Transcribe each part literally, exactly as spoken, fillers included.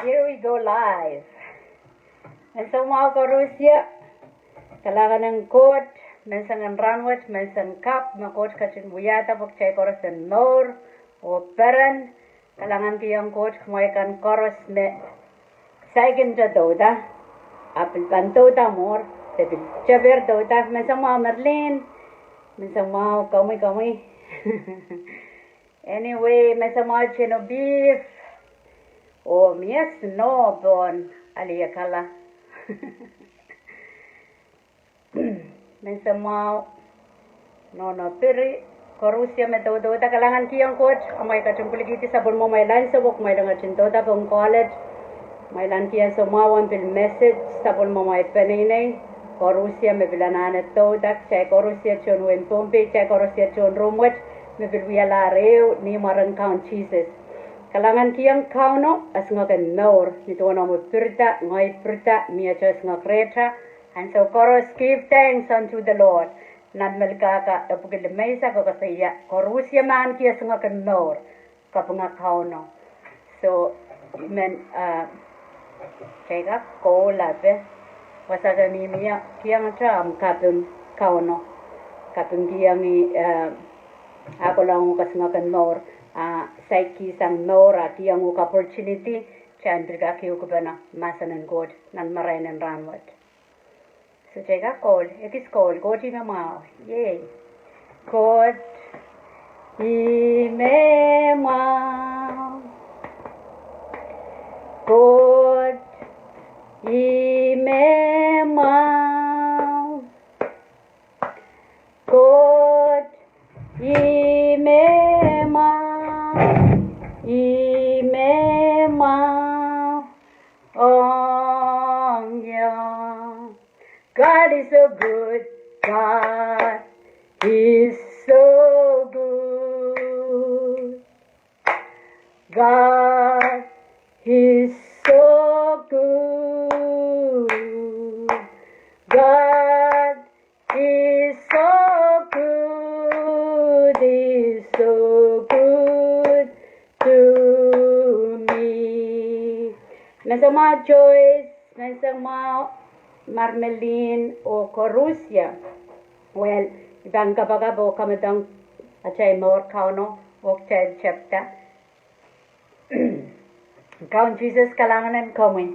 Here we go live. Menseng mwahu koarusie, kalahngan en Koht, menseng en rahnwet, menseng kapw me Koht ketin wiahda pwe kitail koaros en mour oh peren. Kalahngan kihong Koht kumwail kan koaros me saikinte douda, ahpw pil pahn douda mwuhr, de pil teper douda, menseng mwahu Merlin, menseng mwahu komwi komwi. Anyway, menseng mwahu Genevieve, oh mie snow pohn Haleakala. Menseng mwahu nohno Piri, koarusie me doudouda, kalahngan kihong Koht, amwail ketin pwilikihdi sapwellimamwail ansou, kumwail en ketin douda pohn college. Kumwail ahn kihong ansou mwahu en pil message, sapwellimamwail peneinei, koarusie me pil anahne douda, kitail koarusie tohn wehin Pohnpei, kitail koarusie tohn room wet, me pil wialahr ehu ni mwaren Kaun Sises. Kalahngan kihong Kauno, esingek en mour, ni duwen omw pirida, ngehi pirida, miehte esingek rehta, ansou koaros give thanks unto the Lord. Nan Melkahka epwiki limeisek e koasoia, koarusie me ahneki esingek en mour, kapinga Kauno. So, I men, uh, kitail kak kohla pwe, wasa ke mihmi ie, kihong te ahmw kaping Kauno. Kapingkihong ih, uh, ah kolahng uhk esingek en mour, ah saikinte sang mour, ah kihong uhk opportunity, kitail en pil kak ehukipene mahsen en Koht nan marain en rahnwet. So kitail kak kohl, ekis kohl, Koht ih me mwahu. Yay. Koht ih me mwahu. Koht ih me mwahu. Koht ih me mwahu. Ih me mwahu. Ong ie. God is so good. God is so good. God is so good. God is so good. Is so good to me. Menseng mwahu Joyce, menseng mwahu Marmelin oh koarusie. Well, I pahn kapakap oh kamedong atail mour Kauno oh kitail tepda. Kaun Sises, kalahngan en komwi.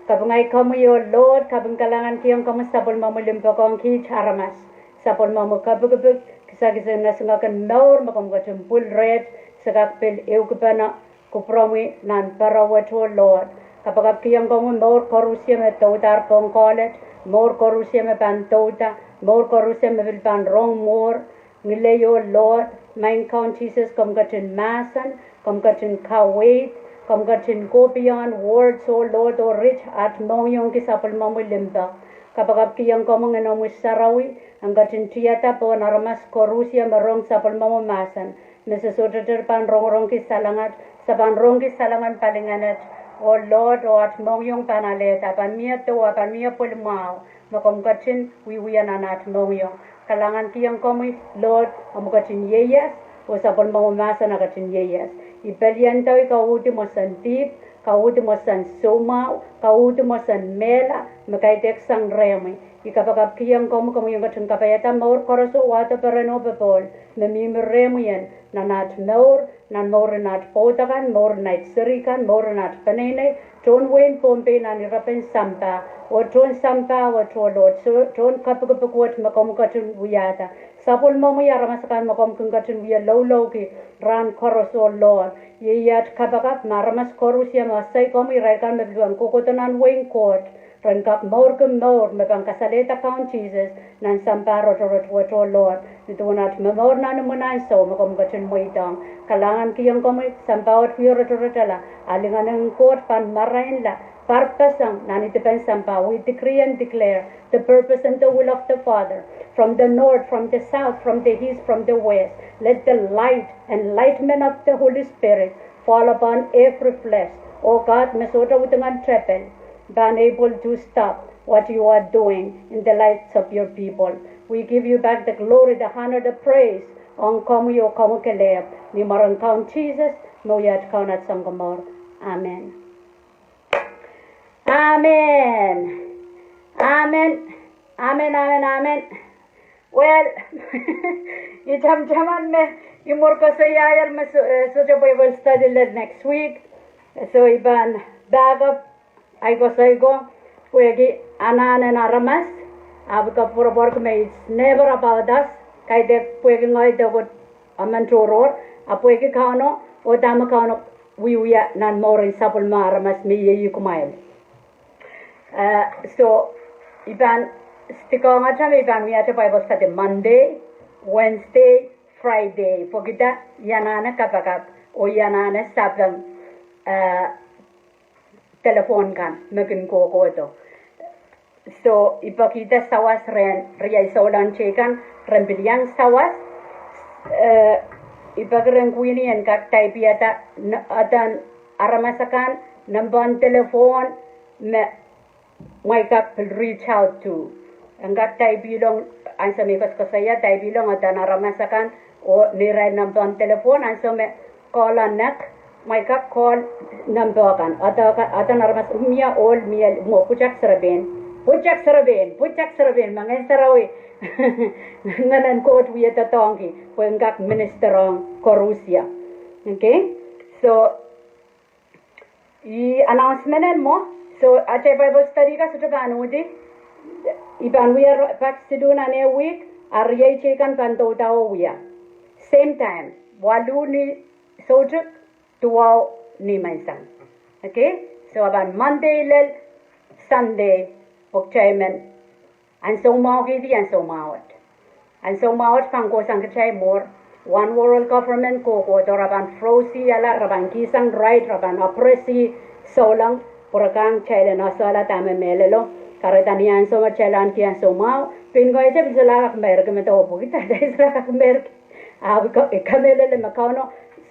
Kapinga komwi oh Lord, kaping kalahngan kihong komwi sapwellimomwi limpoak ong kiht aramas. Sapwellimomwi kapikipik, kisakis en esingek en mour me komw ketin pwil reht, se kak pil ehukipene kupwuromwi nan pere wet oh Lord. Kapakap kihong komwi mour koarusie me doudahr pohn college, mour koarusie me pahn douda, mour koarusie me pil pahn rong mwuhr. Ngilen oh Lord, maing Kaun Sises, komw ketin mahsen, komw ketin kaweid, komw ketin go beyond words oh Lord, oh rit at mohngiongki sapwellimomwi limpoak. Kapakap kihong komwi Ngehnomwi Sarawi, en ketin tiada pohn aramas koarusie me rong sapwellimomwi mahsen. Me se sohte pahn rongorongki salenged, se pahn rongki salengen palingenet. Oh Lord, oh at mohngiong pahn alehda, pahn mie doh, pahn mie pwel mwahu, me komw ketin wiewia nan at mohngiong. Kalahngan kihong komwi Lord, omw ketin ieias, oh sapwellimomwi mahsen e ketin ieias. I pelianda oh I kauhdi mwomwen dihp, kauhdi mwomwen soumwahu, kauhdi mwomwen mehla me kaidehk sang rehmwi. I kapakap kihong komwi, komwi en ketin kapaiada mour koaros oh wahdo peren oh popohl me mihmi rehmwi en nan at mour, nan mouren at pwoud akan, mouren at seri kan, mouren at peneinei, tohn wehin Pohnpei nan irepen sampah, oh tohn sampah wet oh Lord, tohn kapikipik wet me komw ketin wiahda. Sapwellimomwi aramas akan me komw kin ketin wie loulouki rahn koaros oh Lord. Iei at kapakap me aramas koarusie me ese komwi, irail kan me pil pahn kohkohdo nan wehin Koht, ren kak mourki mour me pahn kasalehda Kaun Sises nan sampah rotorot wet oh Lord. Ni duwen at momour nan imwin ansou me komw ketin mweidohng. Kalahngan kihong komwi, sampah wet wie rotorotala, a lingan en Koht pahn marainla, parpeseng nan idipen sampah. We decree and declare the purpose and the will of the Father from the north, from the south, from the east, from the west. Let the light, enlightenment of the Holy Spirit fall upon every flesh. Oh God, me sohte widingen tepel pahn able to stop what you are doing in the lives of your people. We give you back the glory, the honor, the praise. Ong komwi oh komwi kelehpw, ni mwaren Kaun Sises, me wia at Kaun, at Sounkomour. Amen. Amen. Amen. Amen, amen, amen. Well, I tamataman me I mwur koasoiahier me so-, eh, sohte Bible study lel next week. So I pahn back up ahi koasoi ko, pwehki anahn en aramas, ahpw I koapworopworki me it's never about us, kaidehk pwehki ngehi de koht emen tohrohr, ahpw pwehki Kauno, oh dahme Kauno wiewia nan mouren sapwellime aramas me iei kumwail. Eh, so, I pahn, stick ong atail me I pahn wiahte Bible study Monday, Wednesday, Friday. Pwehki dah, I anahne kapakap, oh I anahne sapeng, eh, telephone kan, me kin kohkohdo. So, I pekihda sawas rehn riei souleng teikan, ren pil iang sawas, eh, I peki rehn Queenie en kak type-ihada, n-, adan aramas akan, nempehn telephone, me mwein kak pil reach out to. En kak type-ilong, ansou me I koasoakoasoia, type-ilong adan aramas akan, oh neirail nempehn telephone, ansou me call-a nek, mwein kak call nempehn kan. Adan ka-, adan aramas mie ohl mie mwo pwutak serepein. Pwutak serepein, pwutak serepein, me Ngehn Sarawi Ngehn en Koht wie doadoahngki, pwe en kak minister ong koaros. Okay? So, I announcement en mwo. So, atail Bible study ka sohte pahn uhdi. I pahn wia ro-, pak siluh nan ehu wihk, a riei teikan pahn douda oh wia. Same time, waluh ni soutik, duwau ni menseng. Okay? So, a pahn Monday lel Sunday, pwe kitail men ansou mwahu kihdi ansou mwahu wet. Ansou mwahu wet pahn kohsang kitail mour. One world government kohkohdo, re pahn froze-ihala, re pahn kihsang right, re pahn oppress-i souleng, pwe re kak kitail en esehla dahme mehlelo. Kahrehda ni ansou me kitail ahneki ansou mwahu, pein koahiek pil solahr kak meirki, me doh pwukida kitail solahr kak meirki. Ahpw I ka-, I kamehlele me Kauno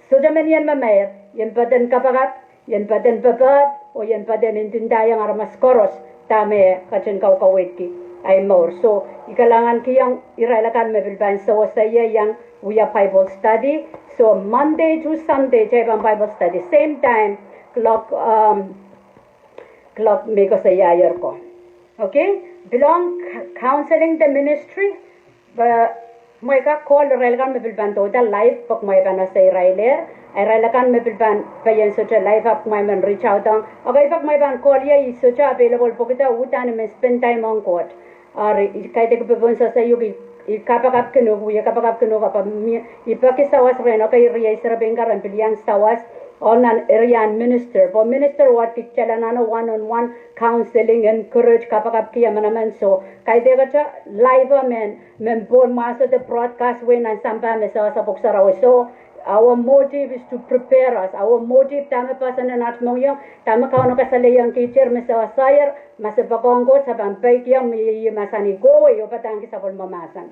sohte men I en memeir, I en peden kapakap, I en peden pepehd, oh I en peden ndinda iang aramas koaros dahme e ketin kaukaweidki ahi mour. So, I kalahngankihong irail akan me pil pahn sewese ie iang wia Bible study. So, Monday to Sunday, kitail pahn Bible study. Same time, clock, um, clock me I koasoiahier ko. Okay? Pil ong c-, counseling de ministry, pwe mwein kak call irail akan me pil pahn douda live, pwe kumwail pahn ese irailehr. Irail akan me pil pahn pein sohte live, ahpw kumwail men reach out ong. Okay, pwe kumwail pahn call ie, I sohte available pwehki dah, uhdahn I men spend time ong Koht. Ari, I kaidehk popohn sehse iuk, I, I kapakapkin uhk, wie kapakapkin uhk, ahpw mie, I peki sawas rehn, okay, riei serepein ka ren pil iang sawas, ohl nan area en minister. Pwe minister ward kitail anahne one on one counseling, encourage, kapakapki emenemen. So, kaidehkte live men, men pohnmwahso de broadcast wei nan sampah me sewese pwuhk sarawi. So, our motive is to prepare us. Our motive, dahme poahsoan en at mohngiong, dahme Kauno kasalehiong kitail me seweseier, ma se poakohng Koht, se pahn peikiong me iei mahsanih kohwei oh padahngki sapwellime mahsen.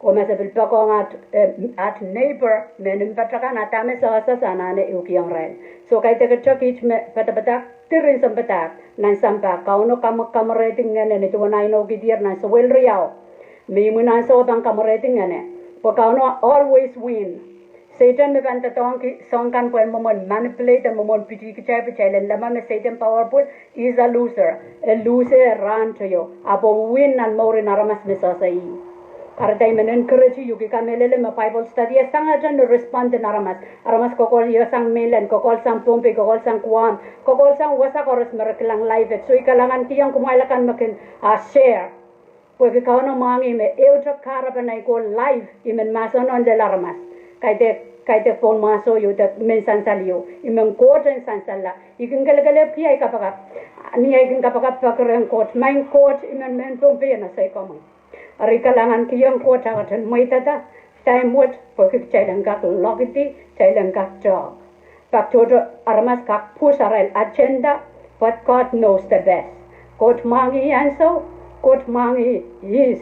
Oh ma se pil poakohng at, eh, at neighbor, mehn mpatakan, a dahme sewese se anahne ehukihong irail. So kaidehkte kiht me padapadahk, diren sounpadahk nan sampah, Kauno kamwe-, kamwerehdi ngehne, ni duwen a inoukihdier nan Sohel riau. Me imwin ansou e pahn kamwerehdi ngehne. Pwe Kauno always win. Sehdan me pahn doadoahngki soahng kan pwe en mwomwen manipulate, en mwomwen pitih kitail, pwe kitail en leme me Sehdan powerful, is a loser. E lose rahn teio. Ahpw e win nan mouren aramas me sewese ih. Kahrehda I men encourage iuk, I kamehlele me Bible study e sangete ni respond en aramas. Aramas kokohl iasang mainland, kokohl sang Pohnpei, kokohl sang Guam, kokohl sang wasa koaros me re kilang live et. So I kalahngankihong kumwail akan me kin, ah, share. Pwehki Kauno mwahngih me ehute kahrepen ahi koh live, I men mahsanihong lel aramas. Kaidehk, kaidehk pohnmwahso ieu de mehn sansal ieu. I men Koht en sansalla. I kin kelekelehpw ahi kapakap. Ni ahi kin kapakap peki rehn Koht. Maing Koht, I men mehn Pohnpei en esei komwi. Eri I kalahngankihong Koht a ketin mweidada time wet, pwehki kitail en kak lokidi, kitail en kak doh. Pak tohto aramas kak pwuhs arail agenda, but God knows the best. Koht mwahngih ansou, Koht mwahngih ihs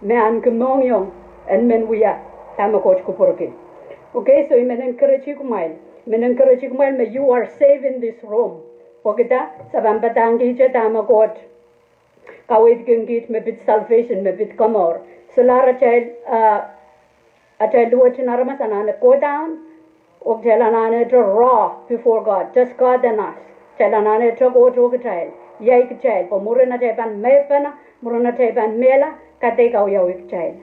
me ahneki mohngiong en men wia dahme Koht kupwurki. Okay, so I men encourage kumwail, men encourage kumwail me you are safe in this room. Pwehki dah, se pahn padahngkihte dahme Koht kaweidkin kiht me pid salvation, me pid komour. Solahr atail, uh, atail luwet en aramas anahne go down, oh kitail anahnete raw before God, just God and us. Kitail anahnete Koht oh kitail. iei kitail, pwe mwurin atail pahn meirpene, mwurin atail pahn mehla, kadeik wiawi kitail.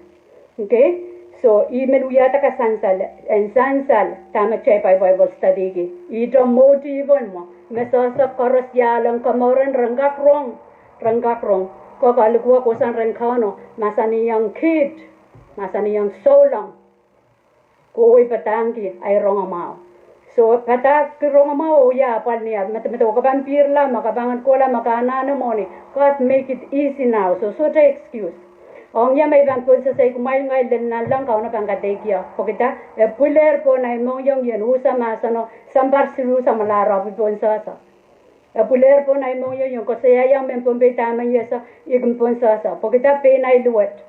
Okay? So, I men wiahda ka sansal, en sansal, dahme kitail pahn Bible study ki. Ihte motive en mwo, me sohte koaros iahlong komour en ren kak rong, ren kak rong. Ke kin likih kohsang rehn Kauno, mahsanihong kiht, mahsanihong souleng. Kohwei padahngki ahi rongamwahu. So, padahngki rongamwahu, oh ia, pwal ni ah, medemedewe ke pahn pihrla, ma ke pahn kohla, ma ke anahne mwohni. God make it easy now. So, sohte excuse. Ong ia me I pahn pohnsehse, kumwail ngehi lel nanleng, Kauno pahn kadeik ie. Pwehki dah, e pwilehr pohn ahi mohngiong ien usa mahseno, sampah siluh samwalahro pwe pohnsehse. E pwilehr pohn ahi mohngiong ien koasoia iang mehn Pohnpei dahme I ese, I kin pohnsehse. Pwehki dah, pein ahi luwet.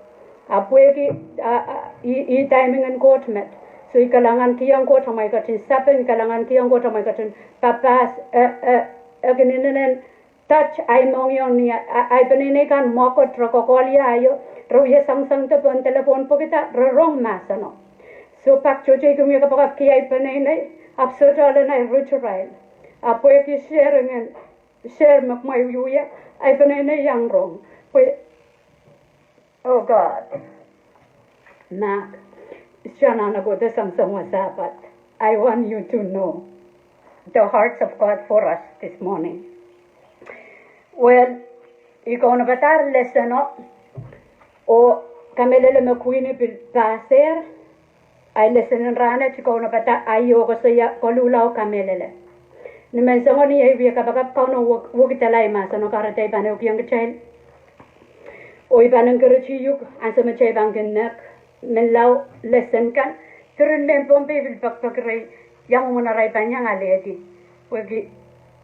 A pwehki, a, a, I, I dahme kin Koht met. So I kalahngankihong Koht amwail ketin sapeng, I kalahngankihong Koht amwail ketin papahs, e, e, e kin inenen touch ahi mohngiong ni, a, ahi peneinei kan mwekid re kokohlie aio, re wie sangsangedo pohn telephone pwehki dah, re rong mahseno. So pak tohto I kin wie kapakapki ahi peneinei, ahpw sohte ale ahi ritirail. A pwehki share ngen, share me kumwail wie, ahi peneinei iang rong. Pwe, oh God. Mark, I anahne kohdo soangen wasa, but I want you to know the hearts of God for us this morning. Well, I kaunopada lesson o, oh kamehlele me Queenie pil pahsehr, ahi lesson en rahnwet I kaunopada ahi oh koasoia koluhla oh kamehlele. Ni men soangen I wie kapakap Kauno wek-, wekidala ahi mahseno kahrehda I pahn ehukihong kitail. Oh I pahn encourage uhk, ansou me kitail pahn kin nek, menlau lesson kan, diren mehn Pohnpei pil pekipeki reh, ia mwomwen arail pahn iang alehdi. Pwehki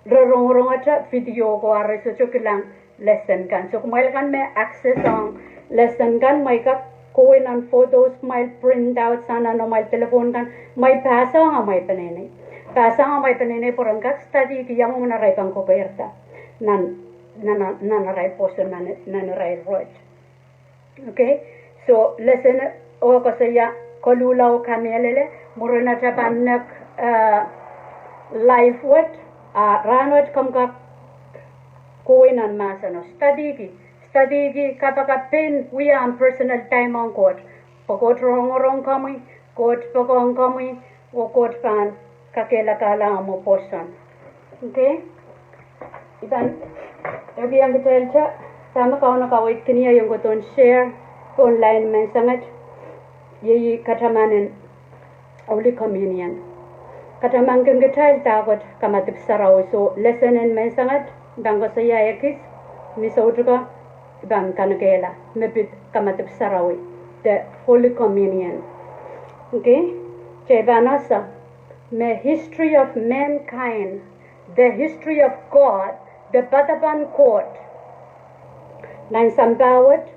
re rongorongete video ko, a re sohte kilang lesson kan. So kumwail kan me access ong lesson kan, kumwail kak kohwei nan photos, kumwail print out sang nan amwail telephone kan, kumwail pahsohng amwail peneinei. Pahsohng amwail peneinei pwe ren kak study ki ia mwomwen arail pahn koperda nan, nan, nan arail pwoson, nan, nan arail roht. Okay? So, lesson o koasoia koluhla oh kamehlele, mwurin atail pahn nek, eh, live wet, a rahnwet komw kak kohwei nan mahseno. Study ki, study ki, kapakap pein wia ahmw personal time ong Koht. Pwe Koht rongorong komwi, Koht poakohng komwi, oh Koht pahn kakehlakahla omw pwoson. Okay? I pahn ehukihong kitail te, dahme Kauno kaweidki ni ahi ong kohdo en share online menseng et, iei kataman en Holy Communion. Katamankin kitail dahkot kamadipw sarawi. So, lesson en menseng et, I pahn koasoia ekis, ni soutik o, I pahn kanekehla, me pid kamadipw sarawi, the Holy Communion. Okay? Kitail pahn ese, me history of mankind, the history of God, the poadoapoaden Koht. Nan sampah wet,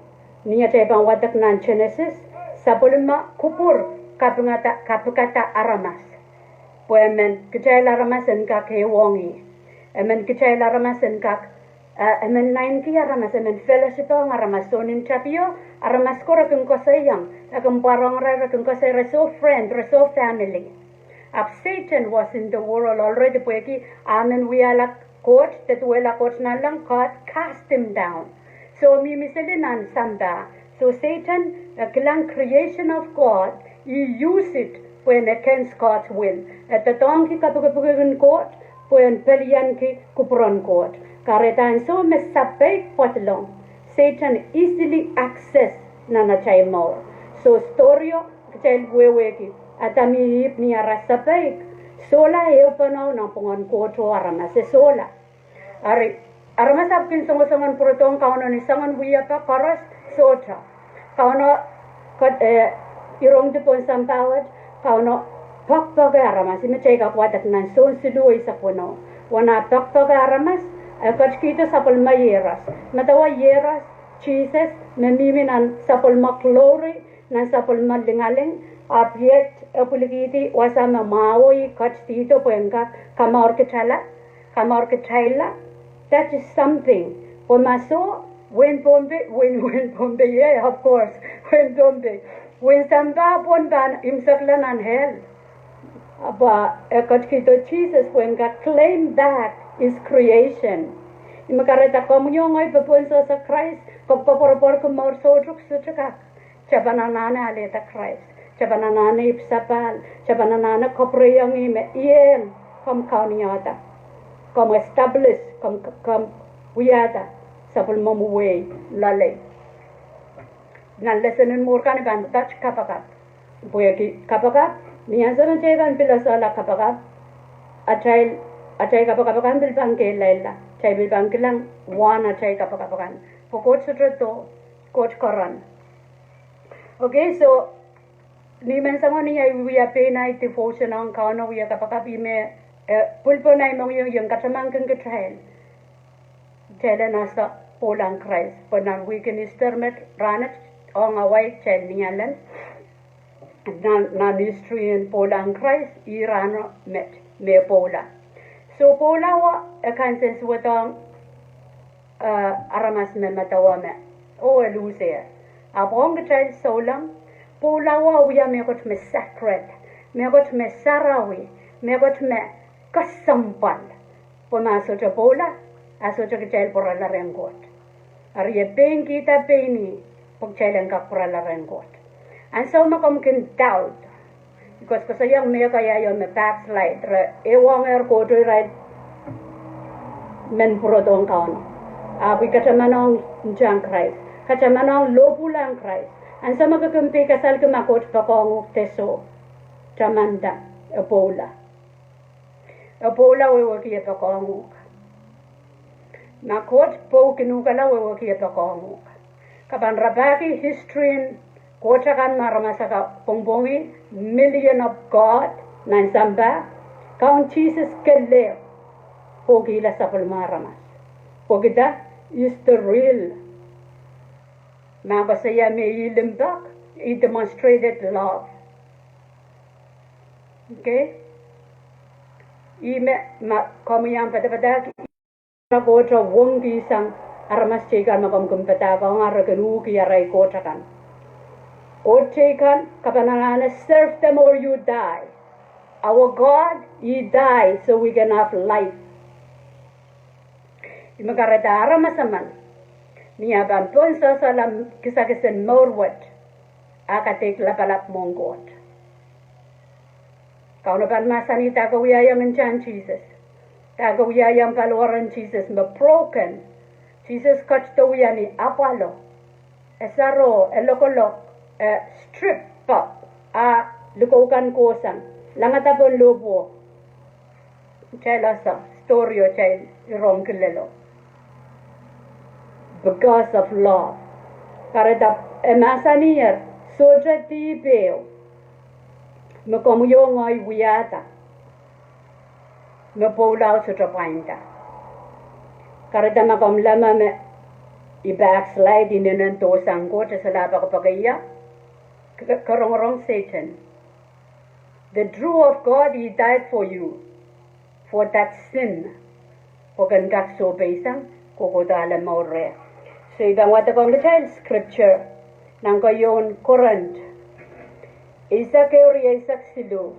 ni atail pahn wadek nan Genesis, sapwellime kupwur kapikada, kapikada aramas. Pwe emen kitail aramas en kak ehuong ih. Emen kitail aramas en kak Eh, emen naineki aramas, emen fellowship ong aramas, soun tapio, aramas ko re kin koasoiong, e kin pwarohng irail, re kin koasoia re soh friend, re soh family. Ahpw Satan was in the world already pwehki a men wiahla Koht, de duwehla Koht nanleng, God cast him down. So mihmi seli nan sampah. So Satan, eh, kilang creation of God, he use it pwe en against God's will. E doadoahngki kapikipik en Koht, pwe en pelianki kupwuren Koht. Kahrehda ansou me sapeik pwadlong, Satan easily access nan atail mour. So story o kitail wehwehki, Adam oh Ihp ni ara sapeik, sohla ehupene nanpwungen Koht oh aramas, e sohla. Ari, aramas ahpw kin songosong en pwurodohng Kauno ni soangen wiepe koaros, sohte. Kauno, kat, eh, irongdi pohn sampah wet, Kauno poakpoake aramas, ih me kitail kak wadek nan Sohn siluh eisek weneu. Uwen ah poakpoake aramas, e ketikihdo sapwellime ieros. Medewe ieros, Sises, me mihmi nan sapwellime glory, nan sapwellime lingaling, ahpw iet e pwilikihdi wasa me mwahu e ketidihdo pwe en kak kamour kitailla, kamour kitailla, that is something. Pwe ma soh, wehin Pohnpei, wehin, wehin Pohnpei, yeah, of course, wehin Pohnpei. Wehin sampah pwon pahn imwisekla nan hell. Ahpw e ketikihdo Sises pwe en kak claim back his creation. Me kahrehda komwi oh ngehi pwe pohn sehse Krais, komw koapworopworki mour soutuk, sohte kak. Kitail pahn anahne alehda Krais. Kitail pahn anahne ipwsapahl. Kitail pahn anahne kapwurehiong ih me ien komw kaunihda, komw establish, komw, komw wiahda sapwellimomwi wehi loalei. Nan lesen en mour kan I pahn patohwan kapakap. Pwehki kapakap, ni ansou me kitail kan pil esehla kapakap, atail, atail kapakap akan pil pahn kehlailla. Kitail pil pahn kilang wahn atail kapakap akan. Pwe Koht sohte doh, Koht keren. Okay, so, ni menseng ni ahi wia pein ahi devotion ong Kauno, wia kapakap, ih me, eh, pwulopwul en ahi mohngiong ih en katamankin kitail. Kitail en ese pwoula en Krais. Pwe nan wihk en Easter met rahnwet ong Hawaii kitail ni alen. Nan, nan history en pwoula en Krais, ih rahno met, me pwoula. So pwoula wa e kansensuwedong, eh, aramas me medewe me, oh, e lusehr. Ahpw ong kitail souleng, pwoula wa wia mehkot me sacred, mehkot me sarawi, mehkot me kesempwal. Pwe ma sohte pwoula, a sohte kitail pwurala rehn Koht. Eri e pein kihda pein ih, pwe kitail en kak pwurala rehn Koht. Ansou me komw kin doubt, koasoakoasoiong mehkot ieu me backslide, re ehuongehr kohdo irail men pwurodohng Kauno. Ahpw I katamanohng ntahn Krais, katamanohng lohpwuhla en Krais. Ansou me ke kin peikisalki ma Koht poakohng uhk de soh, tamanda, e pwoula. E pwoula wehwehki e poakohng uhk. Ma Koht pwoukin uhk, e la wehwehki e poakohng uhk. Ke pahn rapahki history en Koht akan me aramas akan pwongpwongih, million of God nan sampah, Kaun Sises kelehpw pwokihla sapwellime aramas. Pwehki dah? He is the real. Ma koasoia me ih limpoak, he demonstrated love. Okay? Ih me, ma komwi ahpw padapadahk, ih me Koht wongkihsang aramas teikan me komw kin padahkihong, re kin uhki arail koht akan. Koht teikan, ke pahn anahne serve them or you die. Our God, he died so we can have life. Ih me kahrehda aramas emen, ni ah pahn pohn sehsehla kisakis en mour wet, a kadeik lapalap mwohn Koht. Kauno pahn mahsanih dah ke wiahiong ntahn Sises. Dah ke wiahiong paliwaren Sises me broken. Sises ketido wia ni apwalo. E sarawi, e lokolok, e strip up, a likou kan kohsang, langada pohn lohpwuo. Kitail ese story o kitail rong kilelo. Because of love. Kahrehda e mahsaniher, sohte dihp ehu me komwi oh ngehi wiahda me pwoula sohte pwainda. Kahrehda ma komw leme me I backslide, I inenen dohsang Koht, e solahr poakepoakeia, ke, ke rongorong Sehdan. The true of God, he died for you, for that sin. Pwe ken kak sohpeisang, kohkohdo ale mour reh. So I pahn wadekohng kitail scripture nan keieun Korint eisek ehu, rieisek siluh.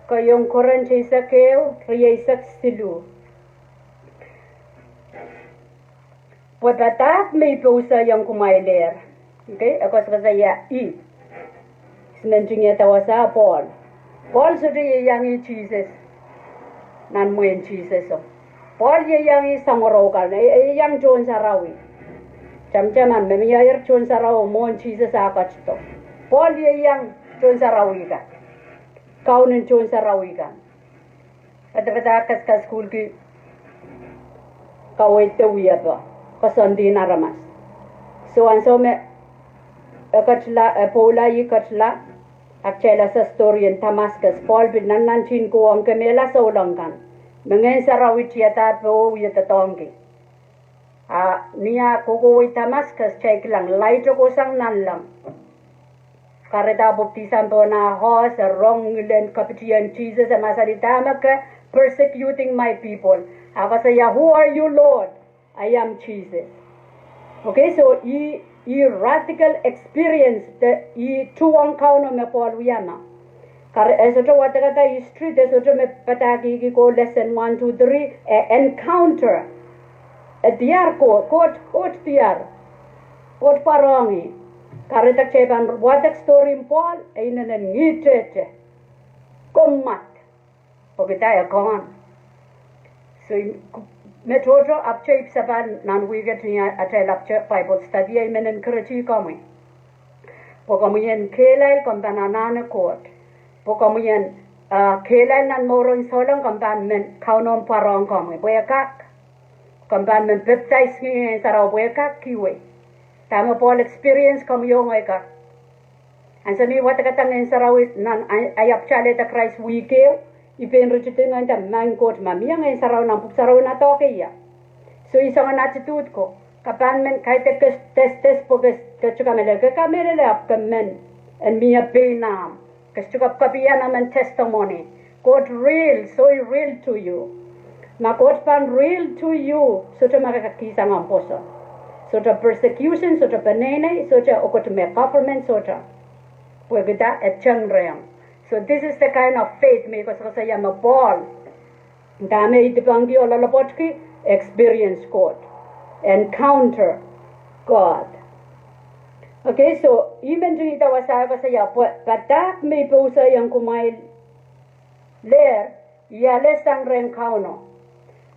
Keieun Korint eisek ehu, rieisek siluh. Pwe padahk me I pousehiong kumwailehr. Okay, e koasokoasoia ih. Simen ntingihada wasa Pohl. Pohl sohte ieiang ih Sises. Nan mwehin Sises o. Pohl ieiang ih samworo kan, e, ieiang tohn sarawi. Tamataman, me mieier tohn sarawi mwohn Sises ah ketido. Pohl ieiang tohn sarawi kan. Kaunen tohn sarawi kan. Padapadahk kaskasukuhlki kaweid de wiepe, koasoandi en aramas. So ansou me e ketila, e pwoula ih ketila, a kitail ese story en Damascus, Pohl pil nannantihn kohwong kemehla souleng kan. Me Ngehn Sarawi tiada powe wie doadoahngki. A ni ah kohkohwei Damascus, kitail kilang light o kohsang nanleng. Kahrehda pwupwidi sang pohn ah horse, e rong ngilen kapitien Sises, e mahsanih, dahme ke persecuting my people? A koasoia, who are you, Lord? I am Jesus. Okay, so ih, ih radical experience de ih tuhwong Kauno me Pohl wia ma. Kahrehda e sohte wadekada history, de sohte me padahkihki ko lesson one, two, three, e encounter. E diar Koht, Koht, Koht diar. Koht pwarohng ih. Kahrehda kitail pahn wadek story en Pohl, e inenen ngihtehte. Komwad. Pwehki dah e kohn. So, me tohto apwtehn ipwsapahl nan wihk et ni atail apwtehn Bible study, I men encourage komwi. Pwe komwi en kehlail, komw pahn anahne Koht. Pwe komwi en, ah, kehlail nan mour en souleng, komw pahn men Kauno pwarohng komwi. Pwe e kak. Komw pahn men baptize ni Ngehn Sarawi pwe e kak kiwe. Dahme Pohl experience komwi oh ngehi kak. Ansou me I wadekada Ngehn Sarawi nan ai, ai apwtehn alehda Krais wihk ehu, I pein ritidi ngehi nda, Maing Koht, ma mie Ngehn Sarawi nan Pwuhk Sarawi, na doahke ia. So I soangen attitude ko. Ke pahn men kaidehn ke test, test pwe ke, ke sohte kamehlele, ke kamehlele ahpw ke men en mie pein ahmw. Ke sohte kapkapia nan men testimony. Koht real, so real to you. Ma Koht pahn real to you, sohte ma ke kak kihsang omw pwoson. Sohte persecution, sohte peneinei, sohte okot me government, sohte. Pwehki dah, e teng rehmw. So this is the kind of faith me I koasokoasoia me Pohl. Dahme e idipengki oh loalopwoatki, experience Koht. Encounter God. Okay, so, I men ntingihda wasa koasoia pwe, padahk me I pousehiong kumwail lehr, I ale sang rehn Kauno.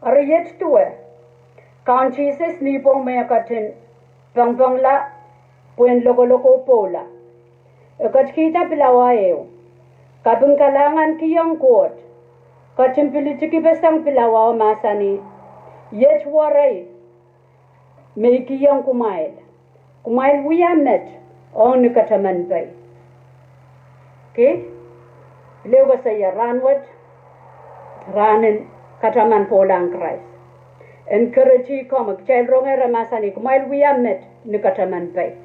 Eri iet duwe, Kaun Sises nipwong me e ketin pengpengla pwehn lokoloko pwoula. E ketikihda pilawa ehu. Kaping kalahngan kihong Koht. Ketin pil itikipeseng pilawa oh mahsanih, iet werei me I kihong kumwail. Kumwail wia met ong ni kataman pai. Okay? Pil ehu koasoia rahnwet, rahnen kataman pwohlahng Krais. Encourage komwi, kitail rongehr e mahsanih, kumwail wia met ni kataman pai.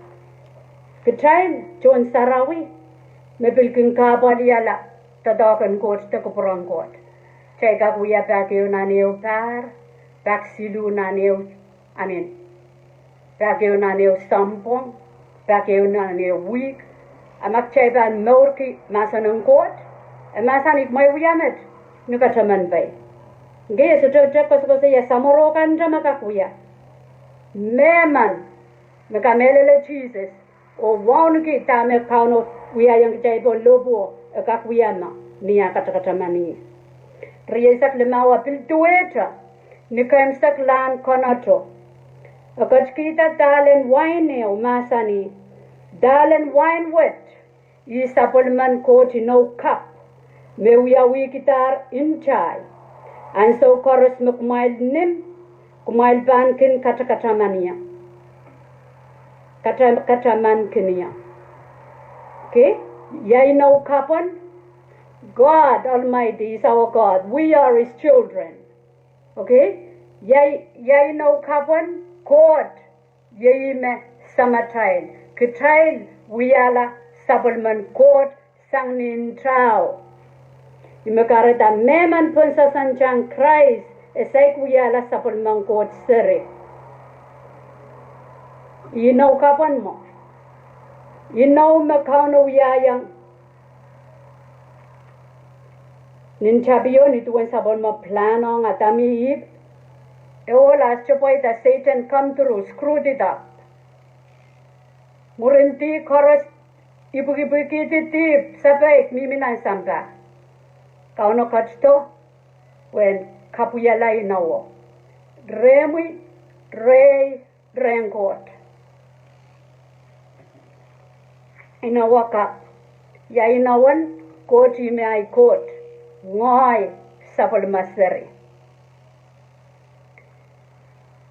Kitail tohn sarawi, me pil kin kahpwaliala doadoahk en Koht de kupwuren Koht. Kitail kak wia pak ehu nan ehu pahr, pak siluh nan ehu, I mean, pak ehu nan ehu sounpwong, pak ehu nan ehu wihk. A ma kitail pahn mourki mahsen en Koht, e mahsanih kumwail wia met ni kataman pai. Nge e sohte koasokoasoia samworo kan nta me kak wia. Mehmen me kamehlele Sises, oh wauneki dahme Kauno wiahiong kitail pohn lohpwuo, e kak wia met ni ah katakataman ih. Rieisek limau, e pil duwehte ni keimwseklahn konehng. E ketikihda dahlen wain ehu, mahsanih, dahlen wain wet, ih sapwellimen Koht inou kapw, me wiawihkidahr ntahi. Ansou koaros me kumwail nim, kumwail pahn kin katakataman ie. Kata-, kataman kin ie. Okay? Ia inou kapwen? God Almighty is our God. We are his children. Okay? Ia, ia inou kapwen? Koht. Iei me Samatail. Kitail wiahla sapwellimen Koht sang ni ntao. Ih me kahrehda mehmen pwonsasantang Krais, e saik wiahla sapwellimen Koht seri. Inou kapwen mwo. Inou me Kauno wiahiong nin tapio ni duwen sapwellime plan ong Adam oh Ihp. E ohl, a sohte pwaida, Satan come through, screwed it up. Mwurin dihp koaros, ipwikipwikihdi dihp, sapeik mihmi nan sampah. Kauno ketido pwehn kapwaiala inowo. Rehmwi, rehi, rehn Koht. Inowo kapw. Ia inowen? Koht. Ih me ahi Koht. Ngehi sapwellime seri.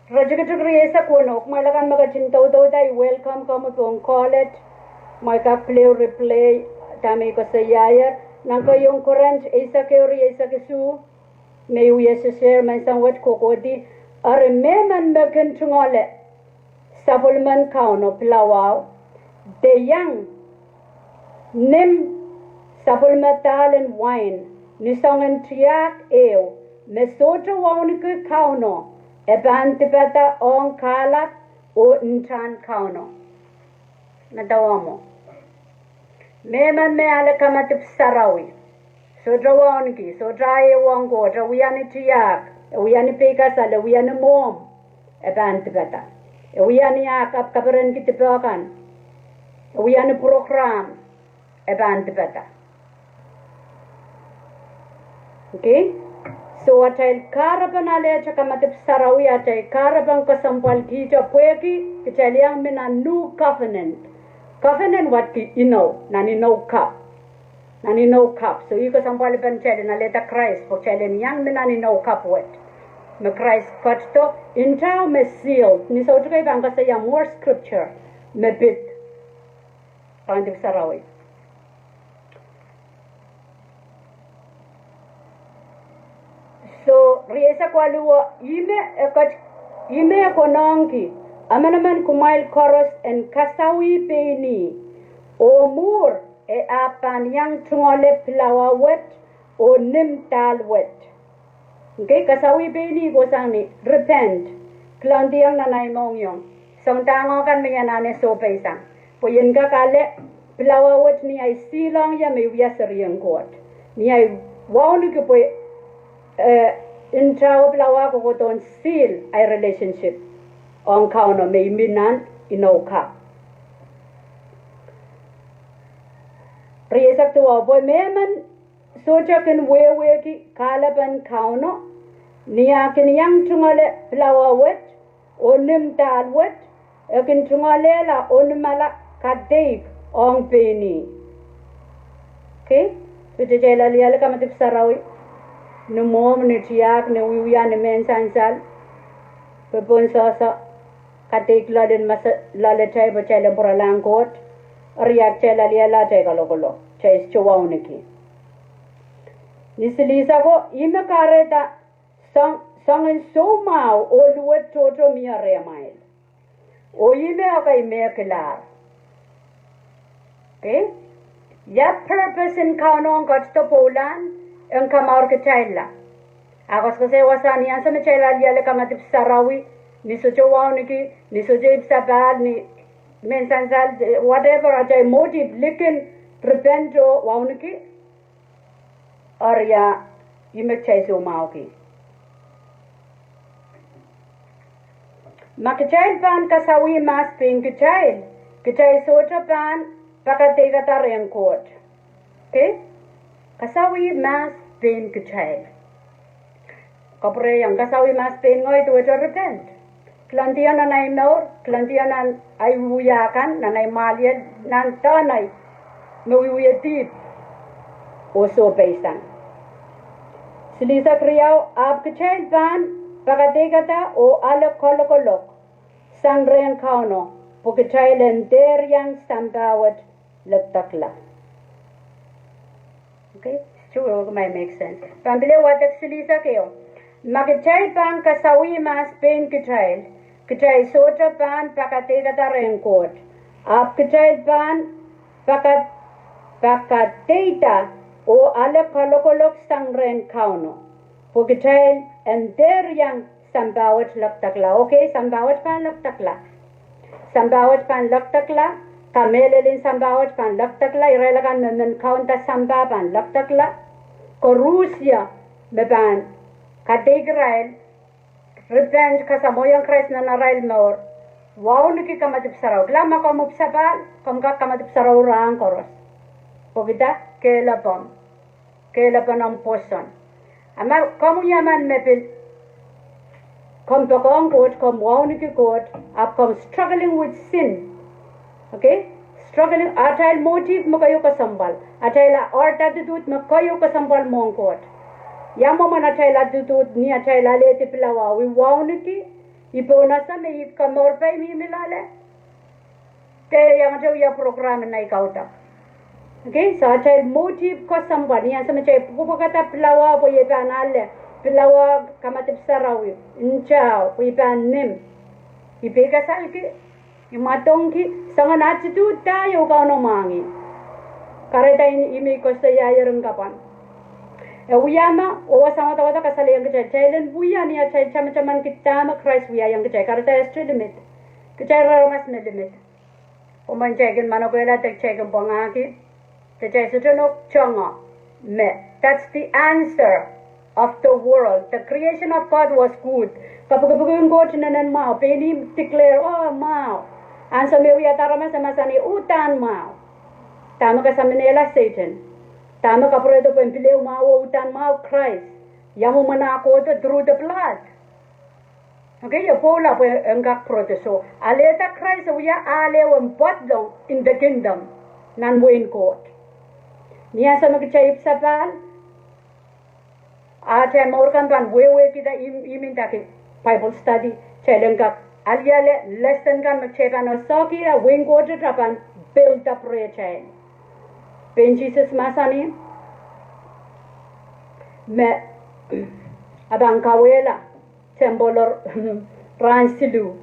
Iretikitik rieisek weneu. Kumwail akan me ketin doudouda, I welcome komwi pohn call et. Kumwail kak pil replay dahme I koasoiaier. Nan keieun Korint eisek ehu, rieisek isuh. Me I wie share menseng wet kohkohdi, eri mehmen me kin tungoale sapwellimen Kauno pilawao, de iang nim sapwellime dahlen wain ni soangen tiahk ehu, me sohte wauneki Kauno, e pahn dipada ong kahlap oh ntahn Kauno. Mehmen me ale kamadipw sarawi, sohte wauneki, sohte ehu ong Koht, e wia ni tiahk, e wia ni peikasal, e wia ni mwomw. e pahn dipada. E wia ni ah kap-, kaperenki dipe kan, e wia ni program, e pahn dipada. Okay? So atail kahrepen alehte kamadipw sarawi, atail kahrepen kesempwalkihte pwehki kitail iang mi nan new covenant. Covenant wehwehki inou, nan inou kap. Nan inou kap. So ih kesempwalpen kitail en alehda Krais, pwe kitail en iang mi nan inou kap wet. Me Krais ketido, ntao me sealed. Ni soutik ei pahn koasoia more scripture me pid kamadipw sarawi. So, rieisek waluh, ih me e ket-, ih me e konehngki, emenemen kumwail koaros en kasawih pein ih, oh mwuhr e ahpw pahn iang tungoale pilawa wet oh nim dahl wet. Okay, kasawih pein ih kohsang ni repent. Kilangdiong nan ahi mohngiong. Soangen dahng kan me I anahne sohpeisang. Pwe I en kak ale pilawa wet ni ahi sihlong ie me I wia serien Koht. Ni ahi wauneki pwe, eh, ntao pilawa kohkohdohn seal ahi relationship ong Kauno me I mi nan inou kap. Rieisek duwau, pwe mehmen sohte kin wehwehki kahlepen Kauno, ni ah kin iang tungoale pilawa wet oh nim dahl wet, e kin tungoalehla oh nimala kadeik ong pein ih. Okay? Sohte kitail aliale kamadipw sarawi ni mwohmw, ni tiahk, ni wiewia, ni mehn sansal, pwe pohn sohso kadeik loalen mese-, loaletail pwe kitail en pwuralahng Koht, eri ah kitail aliale atail kalokolok, kitail sohte wauneki. Ni silihsek ko, ih me kahrehda soang-, soangen soumwahu oh luwet tohto mie rehmwail. Oh ih me ekei mehkilahr. Okay? Ia purpose en Kauno en ketido pwoulahn, en kamour kitailla. Ah koasoakoasoi wasa ni ansou me kitail aliale kamadipw sarawi, ni sohte wauneki, ni sohte ipwsapahl, ni mehn sansal, eh, whatever atail motive, likin repent oh wauneki, eri ah, ih me kitail soumwahuki. Ma kitail pahn kasawih mahs pein kitail, kitail sohte pahn pakadeikada rehn Koht. Okay? Kasawih mahs pein kitail. Kapwurehiong, kasawih mahs pein ngehi duwehte repent. Kilangdiong nan ahi mour, kilangdiong nan ahi wiewia kan, nan ahi mwahliel, nan dahn ahi me wiewia dihp oh sohpeisang. Silihsek riau, ahpw kitail pahn pakadeikada oh ale kalokolok sang rehn Kauno, pwe kitail en dehr iang sampah wet lekdekla. Okay? Sohte wehwehki ma e make sense. Pahn pil wadek silihsek ehu. Ma kitail pahn kasawih mahs pein kitail, kitail sohte pahn pakadeikada rehn Koht. Ahpw kitail pahn paka-, pakadeikada oh ale kalokolok sang rehn Kauno, pwe kitail en dehr iang sampah wet lekdekla. Okay, sampah wet pahn lekdekla. Sampah wet pahn lekdekla, kamehlel en sampah wet pahn lekdekla, irail akan me men kaunda sampah pahn lekdekla. Koaros me pahn kadeik irail, repent, kasamwohiong Krais nan arail mour, wauneki kamadipw sarawi. Kilang, ma komw ipwsapahl, komw kak kamadipw sarawi rahn koaros. Pwehki dah? Kehlepomw. Kehlepen omw pwoson. A ma komw wia emen me pil, komw poakohng Koht, komw wauneki Koht, ahpw komw struggling with sin. Okay? Struggling, atail motive me keieu kesempwal. Atail aht attitude me keieu kesempwal mwohn Koht. Ia mwomwen atail attitude ni atail alehdi pilawa? I wauneki, I pohnese me I komourpei mihmi loale, de I iangete wia program en ahi kaudok. Okay, so atail motive kesempwal, ni ansou me kitail pwukpwukada pilawa pwe I pahn ale, pilawa kamadipw sarawi, ntao pwe I pahn nim. I peikasalki, I mwadangki, soangen attitude da ieu Kauno mwahngih? Kahrehda I, I mi koasoiaier en kapwan. E wia ma, oh wasa wadawad kasalehiong kitail, kitail en wia ni atail tamataman kitail me Krais wiahiong kitail, kahrehda e sohte limit. Kitail aramas me limit. Pwe ma kitail kin manokehla de kitail kin pwangahki, de kitail sohte nohk tongo me, that's the answer of the world. The creation of God was good. Kapikipik en Koht inenen mwahu, pein ih me declare, oh, mwahu. Ansou me wiahda aramas e mahsanih, uhdahn mwahu. Dahme kasaminehla Sehdan? Dahme kapwurehdo pwehn pil ehu mwahu oh uhdahn mwahu? Krais. Ia mwomwen ah kohdo? Through the blood. Okay, e pwoula pwe en kak pwurodo. So, alehda Krais e wia ahl ehu en pwoadlong in the kingdom nan wehin Koht. Ni ansou me kitail ipwsapahl, a kitail mour kan pahn wehwehkihda, ihme, ihme ndahki Bible study, kitail en kak aliale lesson kan me kitail pahn esehkihla wehin Koht e pahn build up rehtail. Pein Sises mahsanih me e pahn kawehla temple rahn siluh,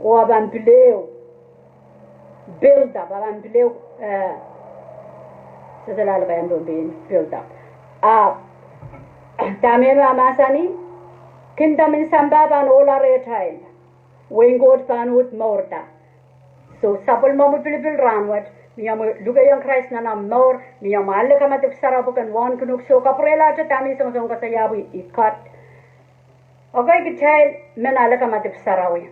oh e pahn pil ehu build up, e pahn pil ehu, eh, sehse lel kaiahn pein build up. Ah, dahme e mahsanih, kingdom en sampah pahn ohla rehtail. Wehin Koht pahn uhd mourda. So, sapwellimomwi pilipil rahnwet, ni omwi lukehiong Krais nan omw mour, ni omw ale kamadipw sarawi pwe ke en wauneki uhk, soh, kapwurelahte dahme I songosong koasoiahpw I cut. Okay, kitail men ale kamadipw sarawi,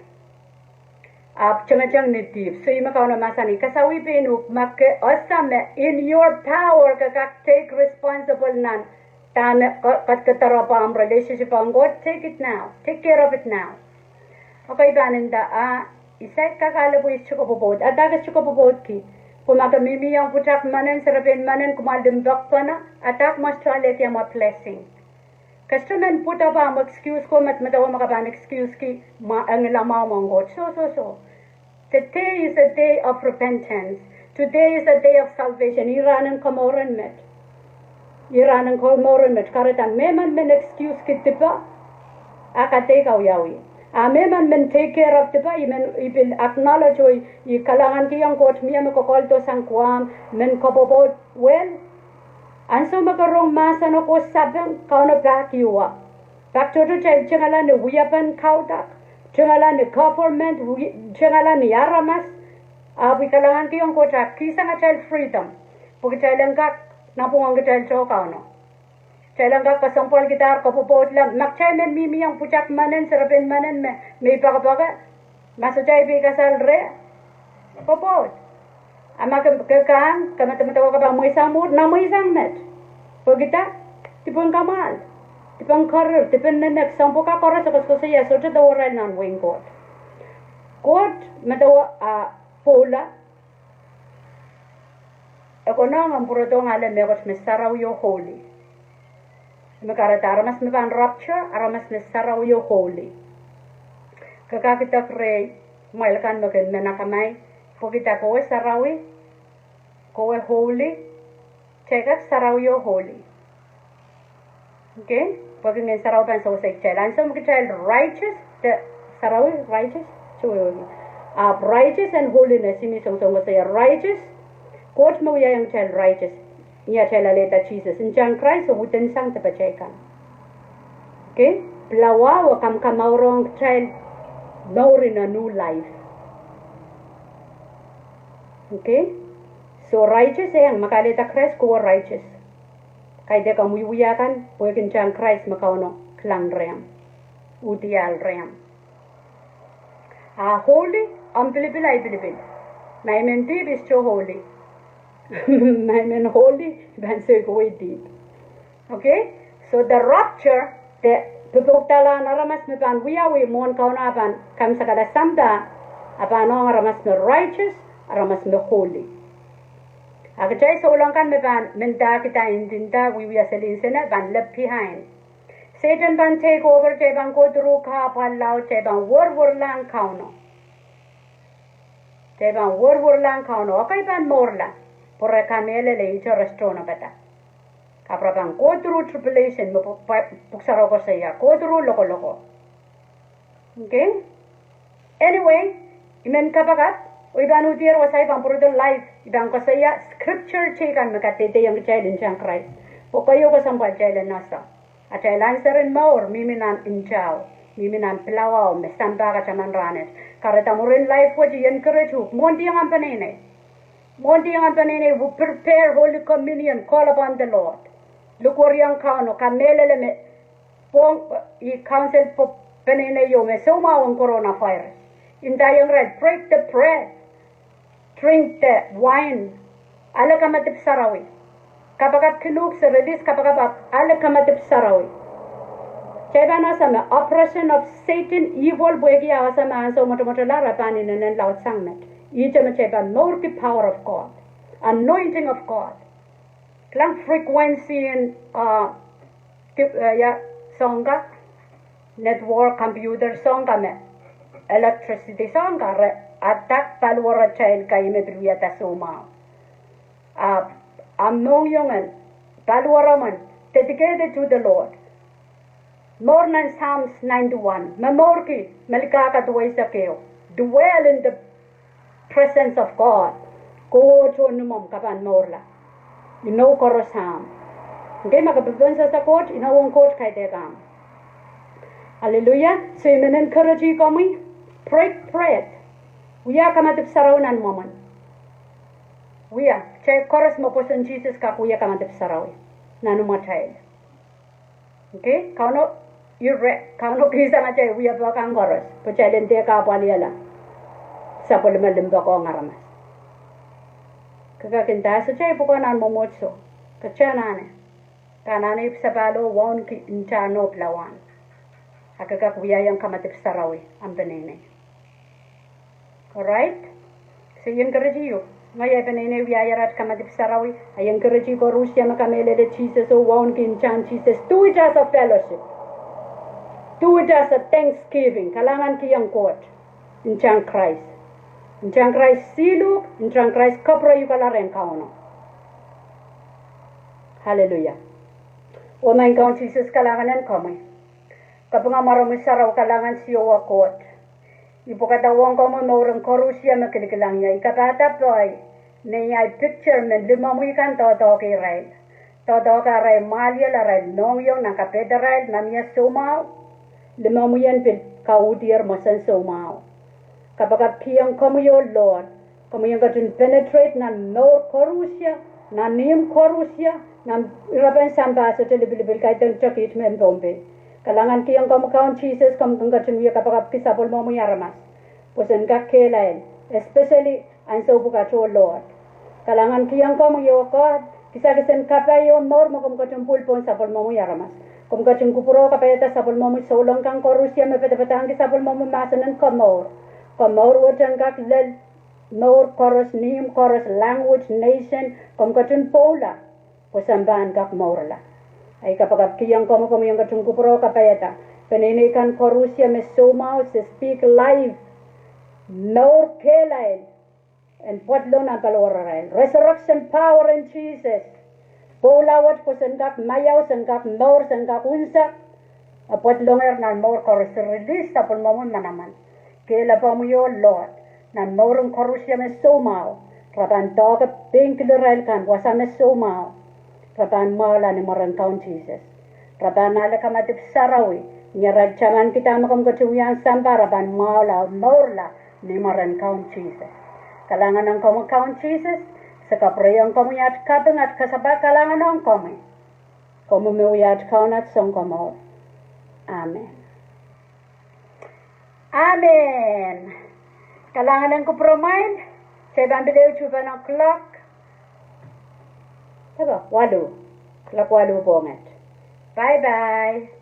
ahpw tengeteng ni dihp. So, ihme Kauno mahsanih, kasawih pein uhk ma ke ese me in your power ke kak take responsible nan dahme ke, ke, ke doaropwe ahmw relationship ong Koht, take it now. Take care of it now. Okay, I pahn nda, ah, I saik kak ale pwe I sohte kopwopwoud. Ahda ke sohte kopwopwoudki? Pwe ma ke mihmi ong pwutak menet, serepein menet, kumwa limpoakpene, ahda kumwa sohte alehdi amwa blessing? Ke sohte men put up ahmw excuse ko, medemedewe me ke pahn excuseki mwahu, engilamwahu ong Koht. Soh, soh, soh. Today is a day of repentance. Today is a day of salvation. Ih rahn en komour en met. Ih rahn en komour en met. Kahrehda mehmen men excuseki dipe, a kadeik awiawi. A mehmen men take care of dipe, I men, I pil acknowledge oh I kalahnganki ong Koht mie me kokohldosang Guam, men kopwopwoud well. Ansou me ke rong mahseno ko sapeng, Kauno pahkihwei. Pak tohto kitail tengala ni wiepen kaudok, tengala ni government, wi-, tengala ni aramas. Ahpw I kalahnganki ong Koht a kihsang atail freedom, pwe kitail en kak napwung ong kitail tohn Kauno. Kitail en kak kesempwalkihdahr kopwopwoudla. Ma kitail men mihmi ong pwutak menet, serepein menet me, me I poakepoake, ma sohte I pei kasal reh, kopwopwoud. A ma ke, ke kahng, ke medemedewe ke pahn mweisang mwuhr, na mweisang met. Pwehki dah? Dipen kamwahl, dipen koaros, dipen nenek, soahng pwukat koaros e koasokoasoia sohte de warail nan wehin Koht. Koht medewe a pwoula, e konehng en pwurodohng ale mehkot me sarawi oh holy. Me kahrehda aramas me pahn rapture, aramas me sarawi oh holy. Ke kak idek rehi, mwail kan me kin men akamai, pwehki dah? Kowe sarawi, kowe holy, kitail kak sarawi oh holy. Okay? Pwehki Ngehn Sarawi pahn sewese kitail. Ansou me kitail righteous, de sarawi righteous, soh, ahpw righteous and holiness, I men songosong koasoia righteous, Koht me wiahiong kitail righteous ni atail alehda Sises. Ntahn Krais e witness sang dipatail kan. Okay? Pilawa e kamkamaurong kitail mour in a new life. Okay? So righteous, eh, ma ke alehda Krais kowe righteous. Kaidehk omw wiewia kan, pwehki ntahn Krais me Kauno kilang rehmw, uhdi ahl rehmw. A holy, omw pilipil, ahi pilipil. Ma I men dihp, I sohte holy. Ma I men holy, I pahn soikowei dihp. Okay? So the rapture, de pepokdalahn aramas me pahn wiawi mwohn Kauno a pahn kamwasakala sampah, a pahn ong aramas me righteous, aramas me holy. A kitail souleng kan me pahn mendahkihda, ndinda, wiewia seli nsene, pahn left behind. Sehdan pahn take over, kitail pahn kohdo through kahpwal laud, kitail pahn werwerlahng Kauno. Kitail pahn werwerlahng Kauno, okay, pahn mourla. Pwe re kamehlele ihte re sohte nopada. Ahpw re pahn kohdo through tribulation, me pw-, pw-, Pwuhk Sarawi koasoia, kohdo through lokoloko. Okay? Anyway, I men kapakap, oh I pahn uhdier wasa I pahn pwurodo live, I pahn koasoia scripture teikan me kadehdehiong kitail ntahn Krais. Pwe keieu kesempwal kitail en ese. Atail answer en mour mihmi nan ntao, mihmi nan pilawao me sampah kataman rahnwet. Kahrehda mwurin live wet I encourage uhk, mwohndiong ahmw peneinei. Mwohndiong ahmw peneinei, we prepare Holy Communion, call upon the Lord. Likwerihong Kauno, kamehlele me pwong, ih counsel pwe peneinei ieu me soumwahu ong coronavirus. Ndaiong irail, break the bread, drink the wine, ale kamadipw sarawi. Kapakap kin uhk, se release kapakap ahpw ale kamadipw sarawi. Kitail pahn ese me oppression of Satan, evil, pwehki ah ese me ansou mwotomwotala re pahn inenen laudsang met. Ihte me kitail pahn mourki power of God, anointing of God. Kilang frequency en, ah, ki-, eh, ia, soang ka, network, computer soang ka me electricity soang ka re attack paliwaratail, kaidehn me pil wiahda soumwahu. Ah, ah, mohngiong en paliwar men dedicated to the Lord. Mour nan Psalms ninety-one, momourki, me likaka duweisek ehu, dwell in the presence of God. Koht oh ni mwomw, ke pahn mourla. Inou koaros ahmw. Ngehi ma ke pepehm sehse Koht, inowen Koht kaidehk ahmw. Hallelujah. So I men encourage komwi, break bread. Wia kamadipw sarawi nan mwomwen. Wia, kitail koaros me pwoson Sises kak wia kamadipw sarawi nan imwatail. Okay, Kauno, ire, Kauno kihsang atail wia pahkan koaros, pwe kitail en dehr kahpwalihala sapwellime limpoak ong aramas. Ke kak nda, sohte I pwukoa nan mwomwohdiso. Ke anahne. Ke anahne ipwsapahl oh wauneki ntahn oh pilawahn. A ke kak wiahiong kamadipw sarawi ahmw peneinei. Alright? So I encourage you. Ngehi, peneinei wiahier at kamadipw sarawi. I encourage koarusie me kamehlele Sises oh wauneki ntahn Sises. Do it as a fellowship. Do it as a thanksgiving. Kalahngankihong Koht ntahn Krais. Ntahn Krais siluhk, ntahn Krais kapwureiukala rehn Kauno. Hallelujah. Oh Maing Kaun Sises, kalahngan en komwi. Kapinga mwaromwi sarawi, kalahngan Siohwa Koht. I pwekada ong komwi mouren koarusie me kilikilang ie. I kapahda pwe nei ahi picture men limomwi kan doadoahk irail. Doadoahk arail mwahliel, arail mohngiong nan kapehdarail ma mie soumwahu. Limomwi en pil kauhdier mwomwen soumwahu. Kapakapkihong komwi, oh Lord. Komwi en ketin penetrate nan mour koarusie, nan ihmw koarusie, nan irapen sampah, sohte lipilipil, kaidehn tokit mehn Pohnpei. Kalahngankihong komwi Kaun Sises, komwi kin ketin wia kapakapki sapwellimomwi aramas pwe sen kak kehlail, especially ansou pwukat, oh Lord. Kalahngankihong komwi, oh God, kisakis en kapai oh mour me komw ketin pwil pohn sapwellimomwi aramas. Komw ketin kupwure oh kapaiada sapwellimomwi souleng kan koarusie me padapadahngki sapwellimomwi mahsen en komour. Komour wet en kak lel mour koaros, ihmw koaros, language, nation, komw ketin pwoula pwe sampah en kak mourla. Ahi kapakapkihong komwi, komwi en ketin kupwure oh kapaiada peneinei kan koarusie me soumwahu, se speak life, mour kehlail en pwadlong nan paliwararail. Resurrection power en Sises. Pwoula wet pwe sen kak maiau, sen kak mour, sen kak unsek. E pwadlongehr nan mour koaros, release sapwellimomwi manaman. Kehlail pahmwi, oh Lord, nan mouren koarusie me soumwahu. Re pahn doahke pein kilirail kan, wasa me soumwahu. Re pahn mwahula ni mwaren Kaun Sises. Re pahn ale kamadipw sarawi, ni arail tamankihda me komw ketin wiahn sampah, re pahn mwahula, mourla ni mwaren Kaun Sises. Kalahngan ong komwi Kaun Sises, se kapwureiong komwi at kaping, at kasapahl, kalahngan ong komwi. Komwi me wia at Kaun, at Sounkomour. Amen. Amen. Kalahngan en kupwuromwail, se pahn pil ehu two o'clock. Tapa, waluh. O'clock waluh pwohnget. Bye bye.